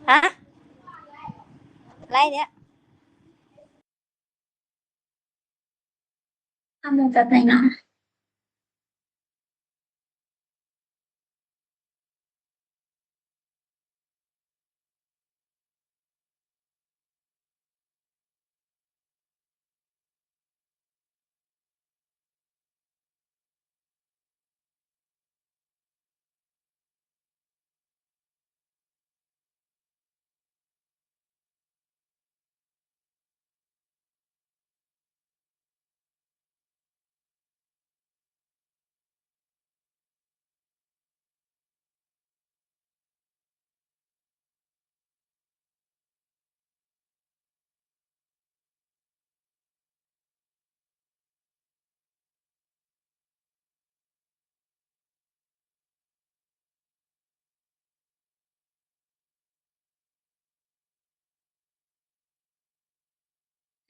ຮະ ໄລ່ແລ້ວ ທຳແບບໃດເນາະ?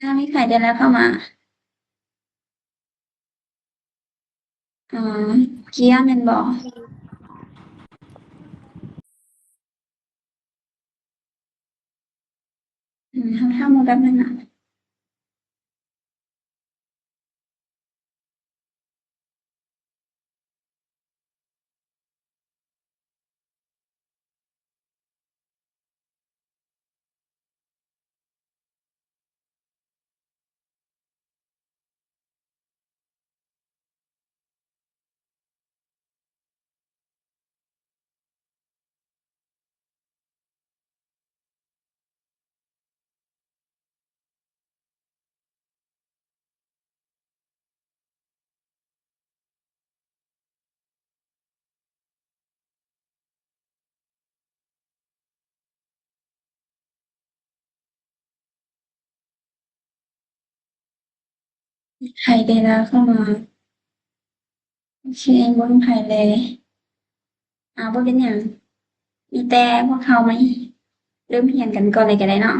ຖ້າມີໃຜໄດ້ແລ້ວເຂົ້າມາ. ອືມ ເກຍແມ່ນບໍ່? ອືມ ເຮົາຖ້າໝູ່ແປັບໜຶ່ງນະ. ໃຜໄດ້ລາວເຂົ້າມາ? ໂອເຄ ບໍ່ມີໃຜເລີຍ. ອາ ບໍ່ເປັນຫຍັງ ມີແຕ່ພວກເຮົາມາເລີ່ມຮຽນກັນກ່ອນເລີຍກໍໄດ້ເນາະ.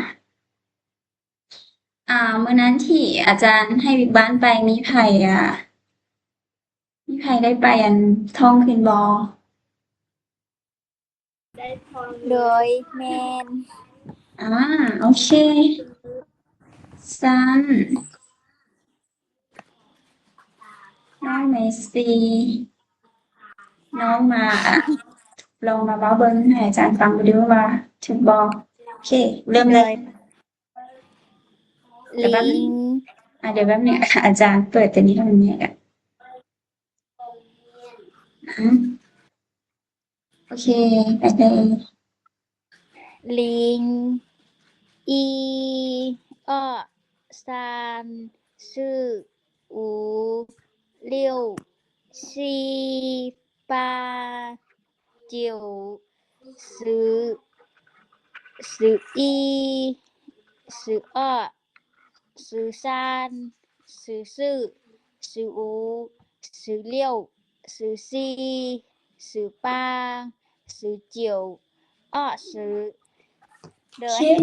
ອາ ມື້ນັ້ນທີ່ອາຈານໃຫ້ວຽກບ້ານໄປ ມີໃຜ ອາ ມີໃຜໄດ້ໄປ ອັນ ທ່ອງຄືນບໍ່? ໂດຍ ແມ່ນ. ອາ ໂອເຄ ຊັ້ນ ນ້ອງເມຊີ ນ້ອງມາ ອະ ລອງມາເວົ້າເບິ່ງໃຫ້ອາຈານຟັງເບິ່ງດູວ່າຖືກບໍ່? ໂອເຄ ເລີ່ມເລີຍ. ໂດຍ ດຽວແປັບໜຶ່ງ ອາ ດຽວແປັບໜຶ່ງ ອາຈານເປີດຕົວນີ້ໃຫ້ມັນແຍກອະ. ອາ ໂອເຄ ໄປເລີຍ. ລິງ ອີ ເອາະ ຊານ ຊື່ ອູ ລິ້ວ ຊີ ປາ ຈິ້ວ ຊື ຊືອີ ຊືເອາະ ຊືຊານ ຊືຊື່ ຊືອູ ຊືລິ້ວ ຊືຊີ ຊືປາ ຊືຈິ້ວ ເອາະຊື. ໂດຍ ເກັ່ງ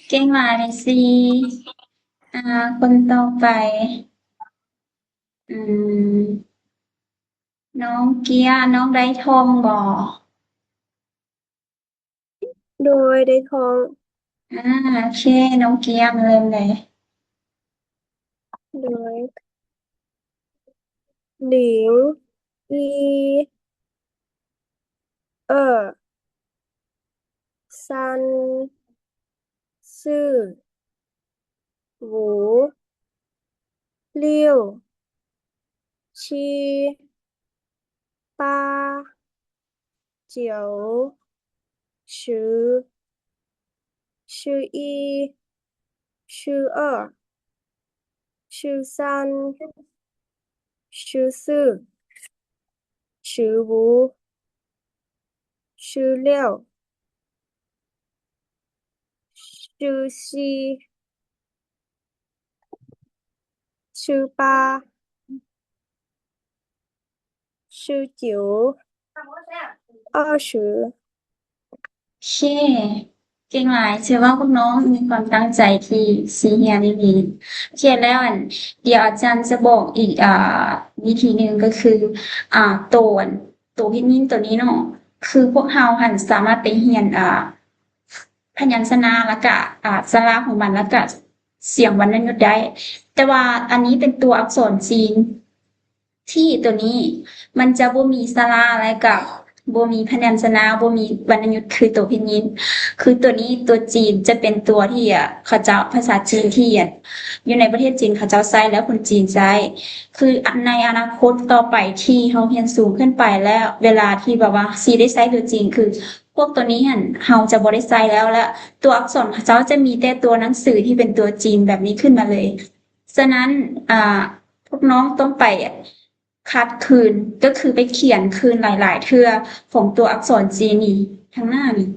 ເກັ່ງຫຼາຍເມຊີ. ອາ ຄົນຕໍ່ໄປ ອືມ ນ້ອງເກຍ ນ້ອງໄດ້ທ່ອງບໍ່? ໂດຍ ໄດ້ທ່ອງ. ອາ ໂອເຄ ນ້ອງເກຍ ມາເລີ່ມເລີຍ. ໂດຍ ລິງ ອີ ເອີ ຊັນ ຊື່ ຫວູ ລິ້ວ ຊີ ປາ ຈິ້ວ ຊື ຊືອີ ຊືເອີ ຊືຊັນ ຊືຊື່ ຊືຫວູ ຊືຫຼຽວ ຊືຊີ ຊືປາ ຊືຈິ້ວ ເອີ ຊື. ໂອເຄ ເກັ່ງຫຼາຍ ຖືວ່າພວກນ້ອງມີຄວາມຕັ້ງໃຈທີ່ຊິຮຽນອີ່ຫຼີ. ໂອເຄ ແລ້ວ ອັນ ດຽວອາຈານຈະບອກອີກ ອ່າ ວິທີໜຶ່ງ ກໍຄື ອ່າ ໂຕ ອັນ ໂຕພິນຍິນໂຕນີ້ເນາະ ຄືພວກເຮົາຫັ້ນສາມາດໄປຮຽນ ອ່າ ພະຍັນຊະນະ ແລ້ວກະ ອາ ສະຫຼະຂອງມັນ ແລ້ວກະສຽງວັນນະຍຸດໄດ້. ແຕ່ວ່າອັນນີ້ເປັນຕົວອັກສອນຈີນ ທີ່ຕົວນີ້ມັນຈະບໍ່ມີສະຫຼະ ແລ້ວກະບໍ່ມີພະຍັນຊະນະ ບໍ່ມີວັນນະຍຸດຄືຕົວພິນຍິນ. ຄືຕົວນີ້ ຕົວຈີນຈະເປັນຕົວທີ່ ອາ ເຂົາເຈົ້າ ພາສາຈີນທີ່ ອາ ຢູ່ໃນປະເທດຈີນເຂົາເຈົ້າໃຊ້ ແລ້ວຄົນຈີນໃຊ້. ຄືໃນອະນາຄົດຕໍ່ໄປທີ່ເຮົາຮຽນສູງຂຶ້ນໄປແລ້ວ ເວລາທີ່ແບບວ່າຊິໄດ້ໃຊ້ຕົວຈີນ ຄືພວກຕົວນີ້ຫັ້ນເຮົາຈະບໍ່ໄດ້ໃຊ້ແລ້ວ ແລະ ຕົວອັກສອນເຂົາເຈົ້າຈະມີແຕ່ຕົວໜັງສືທີ່ເປັນຕົວຈີນແບບນີ້ຂຶ້ນມາເລີຍ. ສະນັ້ນ ອາ ພວກນ້ອງຕ້ອງໄປ ຄັດຄືນ ກໍຄືໄປຂຽນຄືນຫຼາຍໆເທື່ອຂອງຕົວອັກສອນຈີນນີ້ ທາງໜ້ານີ້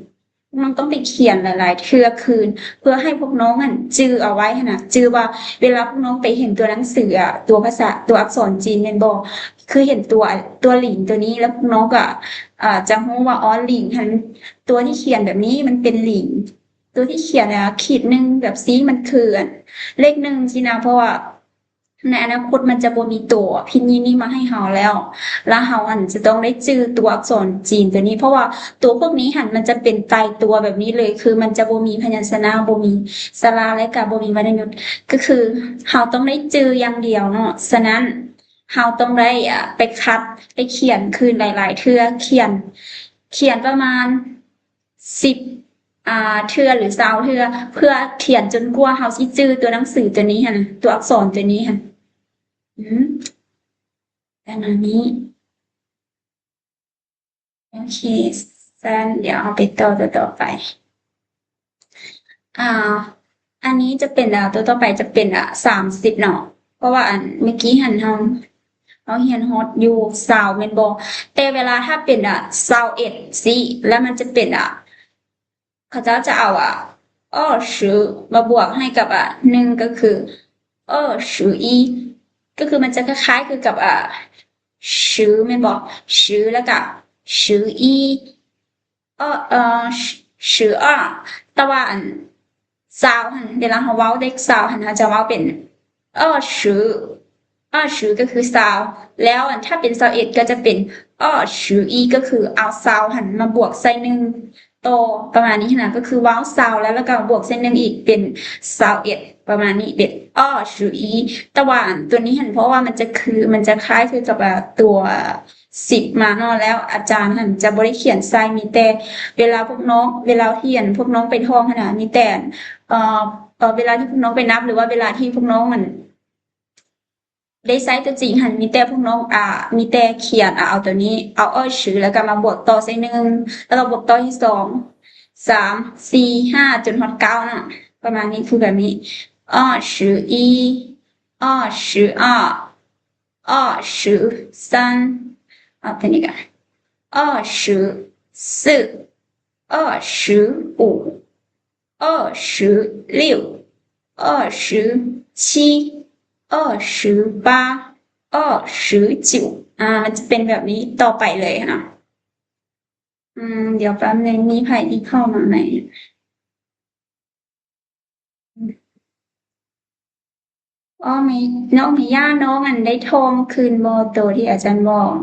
ພວກນ້ອງຕ້ອງໄປຂຽນຫຼາຍໆເທື່ອຄືນ ເພື່ອໃຫ້ພວກນ້ອງຫັ້ນຈື່ເອົາໄວ້ຫັ້ນນະ ຈື່ວ່າເວລາພວກນ້ອງໄປເຫັນຕົວໜັງສື ອາ ຕົວພາສາ ຕົວອັກສອນຈີນແມ່ນບໍ່ ຄືເຫັນຕົວ ຕົວຫຼິງຕົວນີ້ ແລ້ວພວກນ້ອງກໍ ອາ ຈະຮູ້ວ່າ ອໍ ຫຼິງຫັ້ນ ຕົວທີ່ຂຽນແບບນີ້ມັນເປັນຫຼິງ ຕົວທີ່ຂຽນ ອາ ຂີດໜຶ່ງແບບຊີ້ມັນຄື ອັນ ເລກໜຶ່ງຊີ້ນະ ເພາະວ່າ ໃນອະນາຄົດມັນຈະບໍ່ມີຕົວພິນຍິນນີ້ມາໃຫ້ເຮົາແລ້ວ ແລ້ວເຮົາຫັ້ນຈະຕ້ອງໄດ້ຈື່ຕົວອັກສອນຈີນຕົວນີ້ ເພາະວ່າຕົວພວກນີ້ຫັ້ນມັນຈະເປັນຕາຍຕົວແບບນີ້ເລີຍ ຄືມັນຈະບໍ່ມີພະຍັນຊະນະ ບໍ່ມີສະຫຼະ ແລະກະບໍ່ມີວັນນະຍຸດ ກໍຄືເຮົາຕ້ອງໄດ້ຈື່ຢ່າງດຽວເນາະ. ສະນັ້ນເຮົາຕ້ອງໄດ້ ອາ ໄປຄັດ ໄປຂຽນຄືນຫຼາຍໆເທື່ອ ຂຽນ ຂຽນປະມານ ສິບ ອາ ເທື່ອ ຫຼື ຊາວເທື່ອ ເພື່ອຂຽນຈົນກວ່າເຮົາຊິຈື່ຕົວໜັງສືຕົວນີ້ຫັ້ນນະ ຕົວອັກສອນຕົວນີ້ຫັ້ນ ອືມ ປະມານນີ້. ໂອເຄ ຊັ້ນດຽວເຮົາໄປຕໍ່ຕົວຕໍ່ໄປ. ອາ ອັນນີ້ຈະເປັນ ອາ ຕົວຕໍ່ໄປຈະເປັນ ອາ ສາມສິບເນາະ ເພາະວ່າອັນເມື່ອກີ້ຫັ້ນເຮົາ ເຮົາຮຽນຮອດຢູ່ຊາວແມ່ນບໍ່? ແຕ່ເວລາຖ້າເປັນ ອາ ຊາວເອັດຊີ້ ແລ້ວມັນຈະເປັນ ອາ ເຂົາເຈົ້າຈະເອົາ ອາ 二十 ມາບວກໃຫ້ກັບ ອາ ໜຶ່ງ ກໍຄື 二十一 ກໍຄືມັນຈະຄ້າຍໆຄືກັບ ອາ 十 ແມ່ນບໍ່? 十 ແລ້ວກໍ 十一 二 十二 ແຕ່ວ່າອັນ ຊາວຫັ້ນ ເວລາເຮົາເວົ້າເລກຊາວຫັ້ນ ເຮົາຈະເວົ້າເປັນ 二十 二十 ກໍຄືຊາວ ແລ້ວອັນ ຖ້າເປັນຊາວເອັດ ກໍຈະເປັນ 二十一 ກໍຄືເອົາຊາວຫັ້ນມາບວກໃສ່ໜຶ່ງຕໍ່ ປະມານນີ້ຫັ້ນນະ ກໍຄືເວົ້າຊາວແລ້ວ ແລ້ວກໍບວກໃສ່ໜຶ່ງອີກເປັນຊາວເອັດ ປະມານນີ້ ເປັນ 二十一 ແຕ່ວ່າອັນ ຕົວນີ້ຫັ້ນ ເພາະວ່າມັນຈະຄື ມັນຈະຄ້າຍຄືກັບ ອາ ຕົວ ສິບມາເນາະ ແລ້ວອາຈານຫັ້ນຈະບໍ່ໄດ້ຂຽນໃສ່ ມີແຕ່ເວລາພວກນ້ອງ ເວລາທີ່ອັນພວກນ້ອງໄປທ່ອງຫັ້ນນະ ມີແຕ່ ເອີ ເອີ ເວລາທີ່ພວກນ້ອງໄປນັບ ຫຼືວ່າເວລາທີ່ພວກນ້ອງ ອັນ ໄດ້ໃຊ້ຕົວຈິງຫັ້ນ ມີແຕ່ພວກນ້ອງ ອາ ມີແຕ່ຂຽນ ອາ ເອົາຕົວນີ້ ເອົາ 二十 ແລ້ວກໍມາບວກຕໍ່ໃສ່ໜຶ່ງ ແລ້ວກໍບວກຕໍ່ໃສ່ສອງ ສາມ ສີ່ ຫ້າ ຈົນຮອດເກົ້າເນາະ ປະມານນີ້ ຄືແບບນີ້ 二十一 二十二 二十三 ເອົາຕົວນີ້ກະ 二十四 二十五 二十六 二十七 二十八 二十九 ອາ ມັນຈະເປັນແບບນີ້ຕໍ່ໄປເລີຍຫັ້ນນະ. ອືມ ດຽວແປັບໜຶ່ງ ມີໃຜອີກເຂົ້າມາໃໝ່? ອໍ ແມ່ ນ້ອງເມຍ່າ ນ້ອງ ອັນ ໄດ້ທ່ອງຄືນບໍ່ ໂຕທີ່ອາຈານບອກ?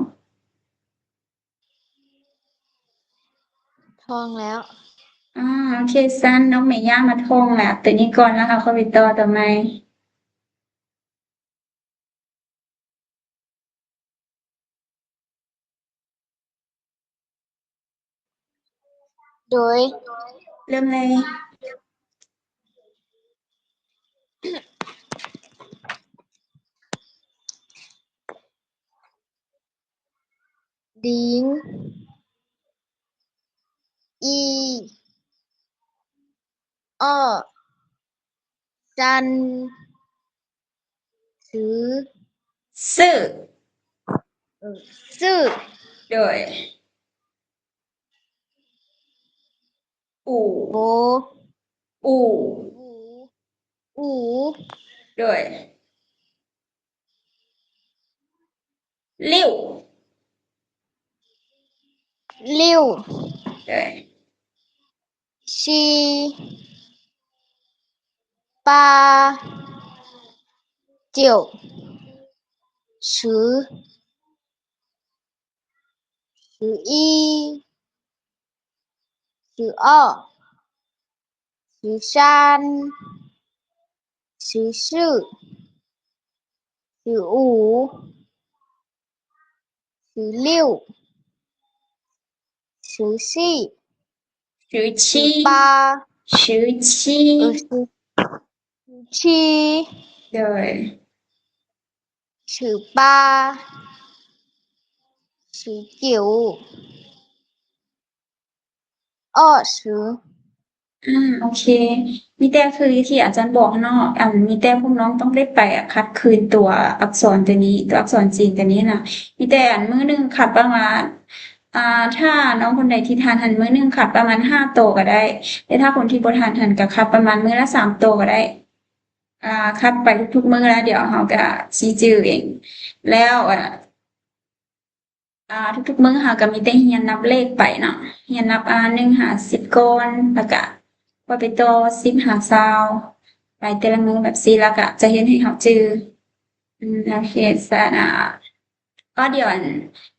ທ່ອງແລ້ວ. ອາ ໂອເຄ ຊັ້ນນ້ອງເມຍ່າມາທ່ອງແລ້ວ ໂຕນີ້ກ່ອນ ແລ້ວເຮົາຄ່ອຍໄປຕໍ່ໂຕໃໝ່. ໂດຍ ເລີ່ມເລີຍ. 零 一 二 三 四 四 ເອີ 四 ໂດຍ 五 五 五 五 ໂດຍ 六 六 ໂດຍ 七 八 九 十 十一 十二十三、十四、十五、十六、十七、十七、十八、十七、呃，十，十七、对，十八、十九、二十。 ອືມ ໂອເຄ ມີແຕ່ຄືທີ່ອາຈານບອກເນາະ ອັນ ມີແຕ່ພວກນ້ອງຕ້ອງໄດ້ໄປຂັດຄືນຕົວອັກສອນຕົວນີ້ ຕົວອັກສອນຈີນຕົວນີ້ນະ ມີແຕ່ອັນມື້ໜຶ່ງຂັດປະມານ ອ່າ ຖ້ານ້ອງຄົນໃດທີ່ທັນຫັ້ນ ມື້ໜຶ່ງຂັດປະມານຫ້າໂຕກໍໄດ້ ແຕ່ຖ້າຄົນທີ່ບໍ່ທັນຫັ້ນກໍຂັດປະມານມື້ລະສາມໂຕກໍໄດ້ ອ່າ ຂັດໄປທຸກໆມື້ ແລ້ວດຽວເຮົາກໍຊິຈື່ເອງ ແລ້ວ ອ່າ ອ່າ ທຸກໆມື້ເຮົາກໍມີແຕ່ຮຽນນັບເລກໄປເນາະ ຮຽນນັບ ອ່າ ໜຶ່ງຫາສິບກ່ອນ ແລ້ວກະຄ່ອຍໄປຕໍ່ສິບຫາຊາວ ໄປແຕ່ລະມື້ແບບຊີ້ ແລ້ວກະຈະເຮັດໃຫ້ເຮົາຈື່. ອືມ ໂອເຄ ຊັ້ນ ອ່າ ກໍດຽວ ອັນ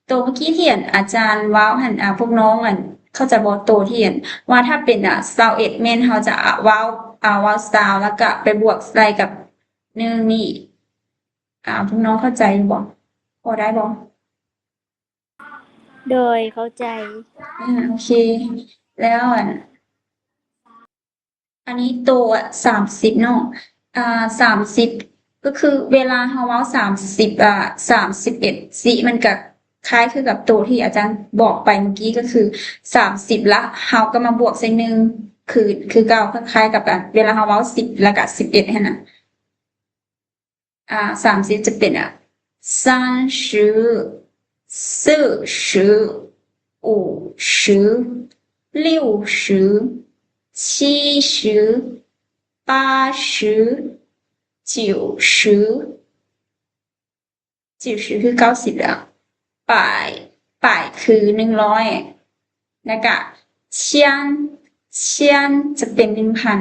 ໂຕເມື່ອກີ້ທີ່ ອັນ ອາຈານເວົ້າຫັ້ນ ອ່າ ພວກນ້ອງ ອັນ ເຂົ້າໃຈບໍ່? ໂຕທີ່ ອັນ ວ່າຖ້າເປັນ ອ່າ ຊາວເອັດ ແມ່ນເຮົາຈະ ອ່າ ເວົ້າ ອ່າ ເວົ້າຊາວ ແລ້ວກະໄປບວກໃສ່ກັບໜຶ່ງນີ້ ອ່າ ພວກນ້ອງເຂົ້າໃຈຢູ່ບໍ່? ພໍໄດ້ບໍ່? ໂດຍ ເຂົ້າໃຈ. ອືມ ໂອເຄ ແລ້ວ ອັນ ອັນນີ້ໂຕ ອະ ສາມສິບເນາະ ອາ ສາມສິບ ກໍຄືເວລາເຮົາເວົ້າສາມສິບ ອາ ສາມສິບເອັດ ຊີ້ ມັນກະຄ້າຍຄືກັບໂຕທີ່ອາຈານບອກໄປເມື່ອກີ້ ກໍຄືສາມສິບ ລະເຮົາກໍມາບວກໃສ່ໜຶ່ງຄື ຄືເກົ່າ ຄ້າຍໆກັບ ອາ ເວລາເຮົາເວົ້າສິບ ລະກະສິບເອັດຫັ້ນນະ. ອ່າ ສາມສິບຈະເປັນ ອ່າ 三十、四十、五十、六十、七十、八十、九十 九十 ຄືເກົ້າສິບແລ້ວ 百 百ຄືໜຶ່ງຮ້ອຍ ແລ້ວກະ 千 千 ຈະເປັນໜຶ່ງພັນ.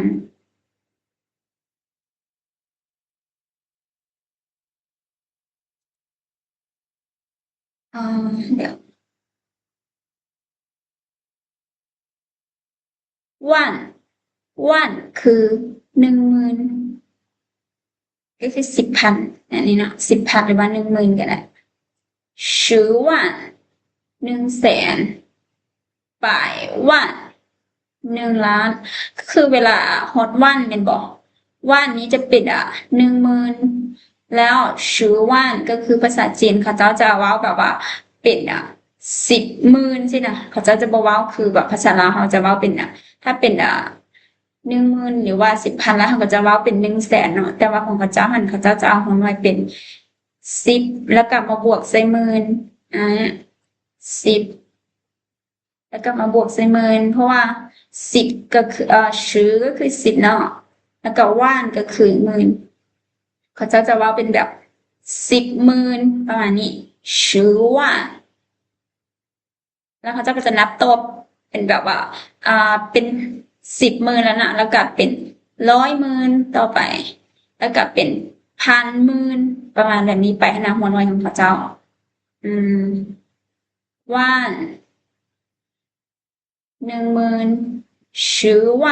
ອ່າ ດຽວ 万 万 ຄືໜຶ່ງໝື່ນ ກໍຄືສິບພັນ ອັນນີ້ເນາະ ສິບພັນ ຫຼືວ່າໜຶ່ງໝື່ນກໍໄດ້. 十万 ໜຶ່ງແສນ. 百万 ໜຶ່ງລ້ານ ກໍຄືເວລາຮອດ 万 ແມ່ນບໍ່? 万 ນີ້ຈະເປັນ ອ່າ ໜຶ່ງໝື່ນ ແລ້ວ 十万 ກໍຄືພາສາຈີນເຂົາເຈົ້າຈະເວົ້າແບບວ່າເປັນ ອ່າ ສິບໝື່ນຊີ້ນະ ເຂົາເຈົ້າຈະບໍ່ເວົ້າຄືແບບພາສາລາວເຮົາຈະເວົ້າເປັນ ອ່າ ຖ້າເປັນ ອ່າ ໜຶ່ງໝື່ນ ຫຼືວ່າສິບພັນ ແລ້ວເຮົາກໍຈະເວົ້າເປັນໜຶ່ງແສນເນາະ ແຕ່ວ່າຂອງເຂົາເຈົ້າຫັ້ນ ເຂົາເຈົ້າຈະເອົາຮວມໄວ້ເປັນສິບ ແລ້ວກໍມາບວກໃສ່ໝື່ນ ອ່າ ສິບ ແລ້ວກໍມາບວກໃສ່ໝື່ນ ເພາະວ່າສິບກໍຄື ເອີ 十 ກໍຄືສິບເນາະ ແລ້ວກໍ 万 ກໍຄືໝື່ນ ເຂົາເຈົ້າຈະເວົ້າເປັນແບບສິບໝື່ນ ປະມານນີ້ 十万 ແລ້ວເຂົາເຈົ້າກໍຈະນັບຕໍ່ເປັນແບບວ່າ ອ່າ ເປັນສິບໝື່ນແລ້ວນະ ແລ້ວກໍເປັນຮ້ອຍໝື່ນຕໍ່ໄປ ແລ້ວກໍເປັນພັນໝື່ນ ປະມານແບບນີ້ໄປຫັ້ນນະ ຫົວໜ່ວຍຂອງເຂົາເຈົ້າ ອືມ 万 ໜຶ່ງໝື່ນ 十万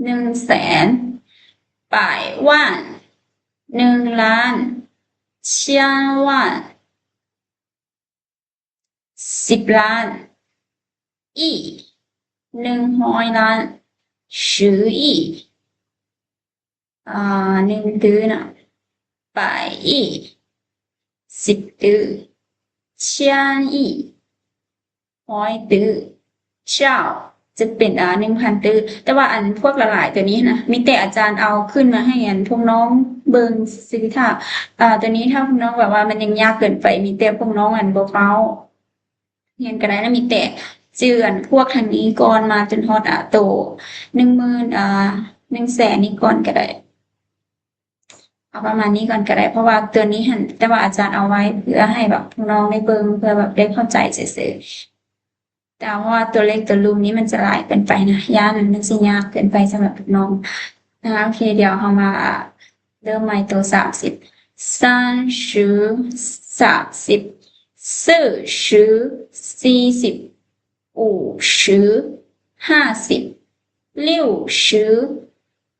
ໜຶ່ງແສນ 百万 ໜຶ່ງລ້ານ 千万 ສິບລ້ານ 亿 ໜຶ່ງຮ້ອຍລ້ານ 十亿 ອ່າ ໜຶ່ງຕື້ເນາະ 百亿 ສິບຕື້ 千亿 ຮ້ອຍຕື້ 兆 ຈະເປັນ ອ່າ ໜຶ່ງພັນຕື້ ແຕ່ວ່າອັນພວກຫຼາຍໆຕົວນີ້ນະ ມີແຕ່ອາຈານເອົາຂຶ້ນມາໃຫ້ອັນພວກນ້ອງເບິ່ງຊື່ໆ ຖ້າ ອ່າ ຕົວນີ້ຖ້າພວກນ້ອງແບບວ່າມັນຍັງຍາກເກີນໄປ ມີແຕ່ພວກນ້ອງອັນບໍ່ເວົ້າ ຮຽນກໍໄດ້ນະ ມີແຕ່ຈື່ອັນພວກທາງນີ້ກ່ອນ ມາຈົນຮອດ ອາ ໂຕໜຶ່ງໝື່ນ ອາ ໜຶ່ງແສນນີ້ກ່ອນກໍໄດ້ ເອົາປະມານນີ້ກ່ອນກໍໄດ້ ເພາະວ່າຕົວນີ້ຫັ້ນ ແຕ່ວ່າອາຈານເອົາໄວ້ເພື່ອໃຫ້ແບບນ້ອງໄດ້ເບິ່ງ ເພື່ອແບບໄດ້ເຂົ້າໃຈຊື່ໆ ແຕ່ເພາະວ່າຕົວເລກຕົວລຸ່ມນີ້ມັນຈະຫຼາຍເກີນໄປນະ ຢ້ານມັນຊິຍາກເກີນໄປສຳລັບນ້ອງນະ. ໂອເຄ ດຽວເຮົາມາເລີ່ມໃໝ່ໂຕສາມສິບ 三十 ສາມສິບ 四十 ສີ່ສິບ 五十 ຫ້າສິບ六十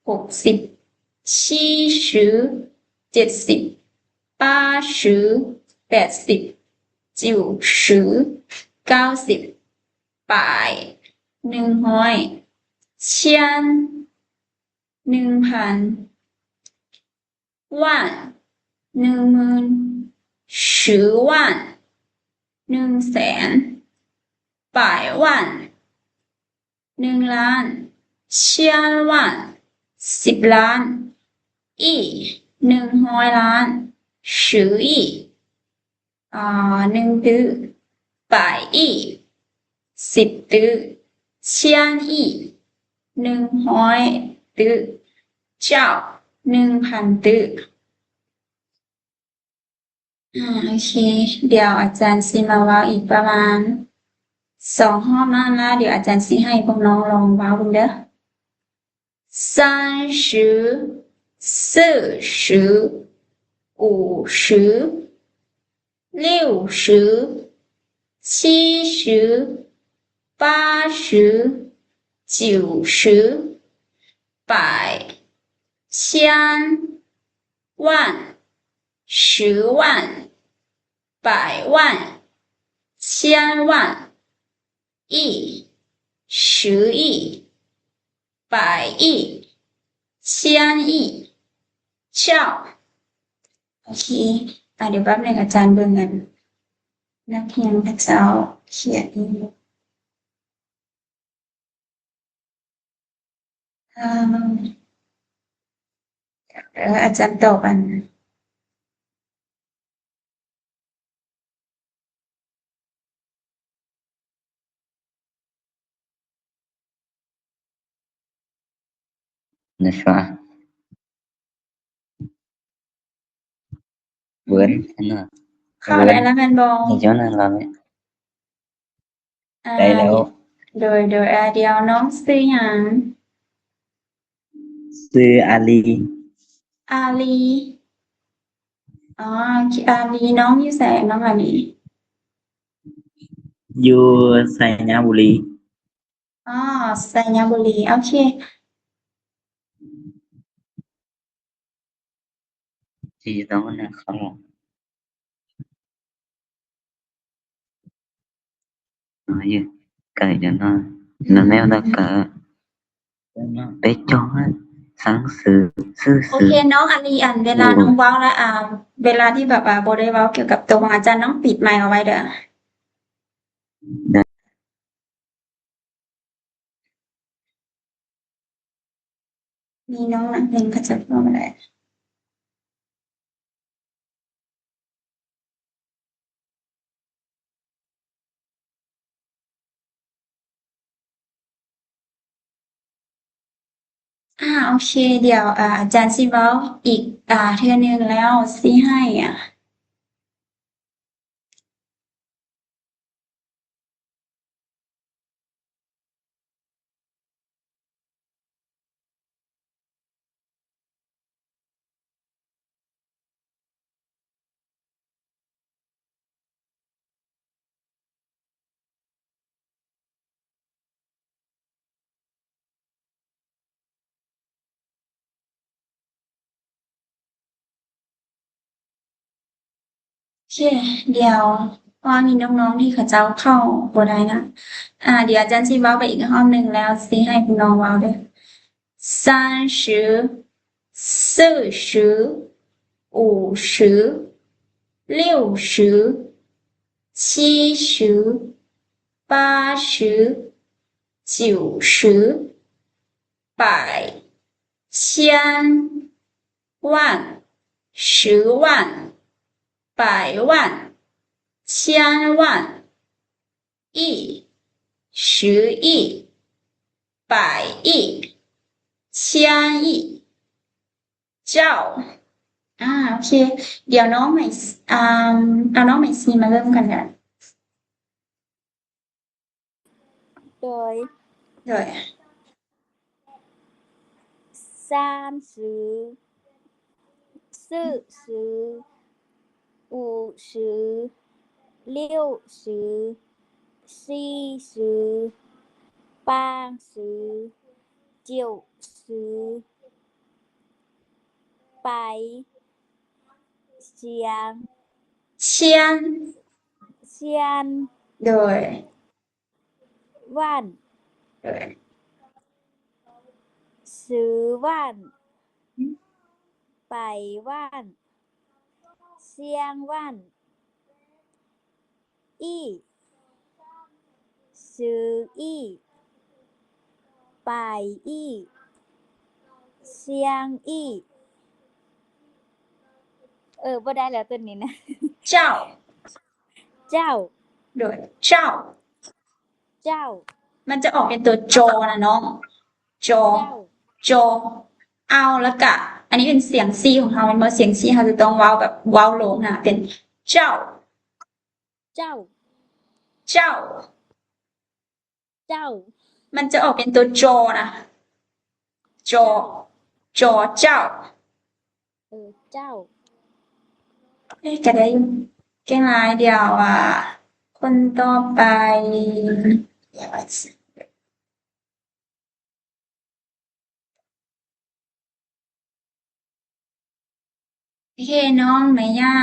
ຫົກສິບ 七十 ເຈັດສິບ 八十 ແປດສິບ 九十 ເກົ້າສິບ 百 ໜຶ່ງຮ້ອຍ 千 ໜຶ່ງພັນ 万 ໜຶ່ງໝື່ນ 十万 ໜຶ່ງແສນ 百万 ໜຶ່ງລ້ານ 千万 ສິບລ້ານ 亿 ໜຶ່ງຮ້ອຍລ້ານ 十亿 ອາ ໜຶ່ງຕື້ 百亿 ສິບຕື້ 千亿 ໜຶ່ງຮ້ອຍຕື້ 兆 ໜຶ່ງພັນຕື້. ອາ ໂອເຄ ດຽວອາຈານຊິມາເວົ້າອີກປະມານສອງຮອບນັ້ນລະ ດຽວອາຈານຊິໃຫ້ພວກນ້ອງລອງເວົ້າເບິ່ງເດີ. 三十、四十、五十、六十、七十、八十、九十、百、千、万、十万、百万、千万、 亿、十亿、百亿、千亿、兆。 ໂອເຄ ອາ ດຽວແປັບໜຶ່ງ ອາຈານເບິ່ງອັນ ນັກຮຽນເຂົາເຈົ້າຂຽນຢູ່ ອາ ເອີ ອາຈານຕອບອັນ ນະຊວາ ເວີນ ອັນນັ້ນ ເຂົ້າໄດ້ແລ້ວແມ່ນບໍ່? ນີ້ ຈອນນັ້ນລະແມ່ ອາ ໄດ້ແລ້ວ ໂດຍ ໂດຍ ອາ ດຽວ ນ້ອງຊື່ຫຍັງ? ຊື່ອາລີ. ອາລີ ອໍ ອາລີ ນ້ອງຢູ່ໃສ ນ້ອງອາລີ? ຢູ່ໄຊຍະບູລີ. ອໍ ໄຊຍະບູລີ ໂອເຄ. ໂອເຄ ນ້ອງອາລີ ອັນ ເວລານ້ອງເວົ້າລະ ອາ ເວລາທີ່ແບບວ່າບໍ່ໄດ້ເວົ້າກ່ຽວກັບໂຕຂອງອາຈານ ນ້ອງປິດໄມເອົາໄວ້ເດີ. ມີນ້ອງນັກຮຽນເຂົາເຈົ້າເຂົ້າມາແລ້ວ ອາ ໂອເຄ ດຽວ ອາ ອາຈານຊິເວົ້າອີກ ອາ ເທື່ອໜຶ່ງແລ້ວຊິໃຫ້ ອາ ໂອເຄ ດຽວ ເພາະວ່າມີນ້ອງໆທີ່ເຂົາເຈົ້າເຂົ້າບໍ່ໄດ້ນະ ອາ ດຽວອາຈານຊິເວົ້າໄປອີກຮອບໜຶ່ງ ແລ້ວຊິໃຫ້ພວກນ້ອງເວົ້າເດີ. 三十、四十、五十、六十、七十、八十、九十、百、千、万、十万、百万、千万、 亿、十亿、百亿、千亿、兆 ອາ ໂອເຄ ດຽວນ້ອງໃໝ່ ອາ ເອົານ້ອງໃໝ່ຊີມາເລີ່ມກັນເດີ. ໂດຍ ໂດຍ 三十、四十、五十、六十、七十、八十、就是白香。香。香。对。 碗。对。十碗。嗯。百碗。千碗。亿。十亿。百亿。千亿。 ເອີ ບໍ່ໄດ້ແລ້ວໂຕນີ້ນະ. 兆. 兆. 对 兆. ເຈົ້າ ມັນຈະອອກເປັນຕົວ ຈ ນະນ້ອງ ຈ ເຈົ້າ ຈ. ເອົາ ແລ້ວກະ ອັນນີ້ເປັນສຽງຊີຂອງເຮົາແມ່ນບໍ່? ສຽງຊີເຮົາຈະຕ້ອງເວົ້າແບບເວົ້າລົງນະ ເປັນ ເຈົ້າ ເຈົ້າ ເຈົ້າ ເຈົ້າ. ມັນຈະອອກເປັນຕົວ ຈ ນະ ຈ ຈ ເຈົ້າ. ເອີ ເຈົ້າ. ເອີ ກະໄດ້ຢູ່ ເກັ່ງຫຼາຍ. ດຽວ ອາ ຄົນຕໍ່ໄປ ໂອເຄ ນ້ອງໄມຢາ.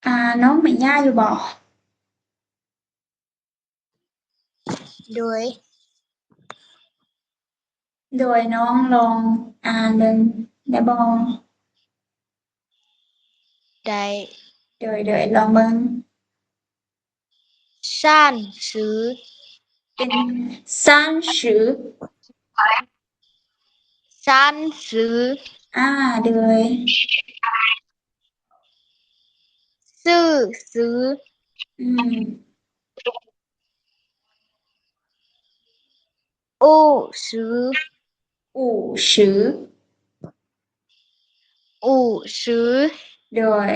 ອາ ນ້ອງໄມຢາຢູ່ບໍ່? ໂດຍ ໂດຍ ນ້ອງລອງອ່ານເບິ່ງໄດ້ບໍ່? ໄດ້ ໂດຍ ໂດຍ ລອງເບິ່ງ. 三十 ເປັນ 三十. 三十 ອາ ໂດຍ. 四十 ອືມ. 五十 五十. 五十 ໂດຍ.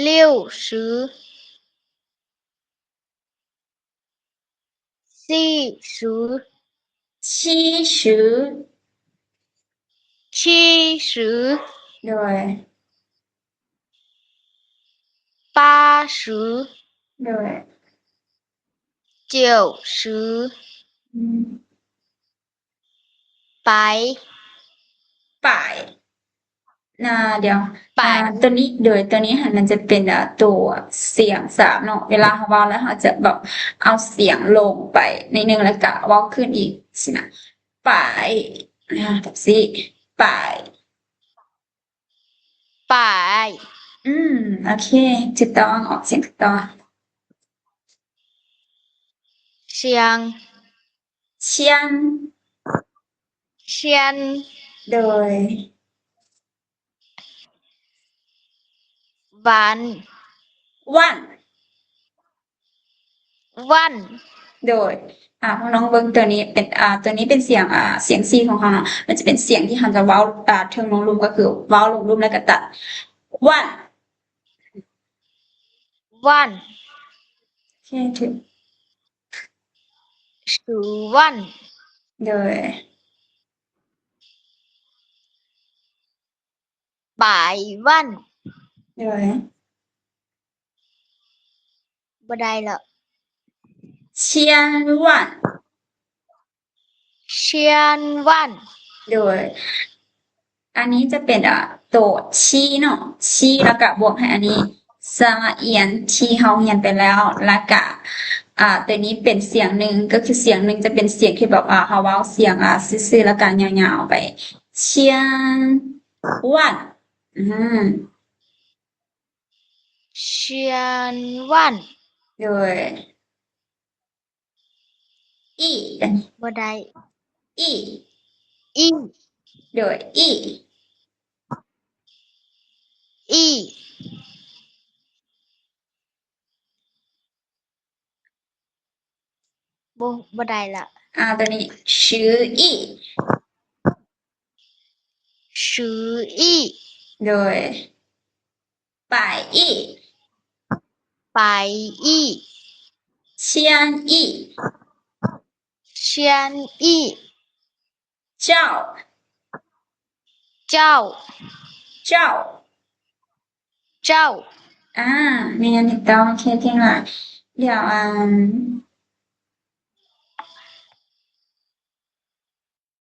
六十 七十 七十. 七十 ໂດຍ. 八十 ໂດຍ. 九十 ອືມ. 百 百 ນະ ດຽວ 百 ອາ ໂຕນີ້ ໂດຍ ໂຕນີ້ຫັ້ນມັນຈະເປັນ ອາ ໂຕສຽງສາມເນາະ. ເວລາເຮົາເວົ້າແລ້ວ ເຮົາຈະແບບເອົາສຽງລົງໄປໜ້ອຍໜຶ່ງ ແລ້ວກະເວົ້າຂຶ້ນອີກຊີ້ນະ. 百 ອາ ແບບຊີ້ 百 百 ອືມ ໂອເຄ ຖືກຕ້ອງ ອອກສຽງຖືກຕ້ອງ. 千 千 千 ໂດຍ. 碗 碗 碗 ໂດຍ. ອາ ພວກນ້ອງເບິ່ງໂຕນີ້ເປັນ ອາ ໂຕນີ້ເປັນສຽງ ອາ ສຽງສີ່ຂອງເຮົາເນາະ ມັນຈະເປັນສຽງທີ່ເຮົາຈະເວົ້າ ອາ ເທິງລົງລຸ່ມ ກໍຄືເວົ້າລົງລຸ່ມແລ້ວກໍຕັດ 碗 碗 ໂອເຄ ຖືກ 十碗 ໂດຍ. 百碗 ໂດຍ. ບໍ່ໄດ້ລະ 千碗 千碗 ໂດຍ. ອັນນີ້ຈະເປັນ ອາ ໂຕ 七 ເນາະ 七 ແລ້ວກະບວກໃຫ້ອັນນີ້ ສະລະອຽນ ທີ່ເຮົາຮຽນໄປແລ້ວ ແລ້ວກະ ອາ ໂຕນີ້ເປັນສຽງໜຶ່ງ ກໍຄືສຽງໜຶ່ງຈະເປັນສຽງທີ່ແບບ ອາ ເຮົາເວົ້າສຽງ ອາ ຊື່ໆ ແລ້ວກະຍາວໆ ໄປ 千碗 ອືມ 千碗 ໂດຍ. 亿 ອັນນີ້ ບໍ່ໄດ້ 亿 亿 ໂດຍ 亿 亿 ບໍ່ ບໍ່ໄດ້ລະ ອາ ໂຕນີ້ 十亿 十亿 ໂດຍ. 百亿 百亿 千亿 千亿เจ้า เจ้า เจ้า เจ้า อ่า ແມ່ນ ຖືກຕ້ອງ ໂອເຄ ເກັ່ງຫຼາຍ. ດຽວ ອັນ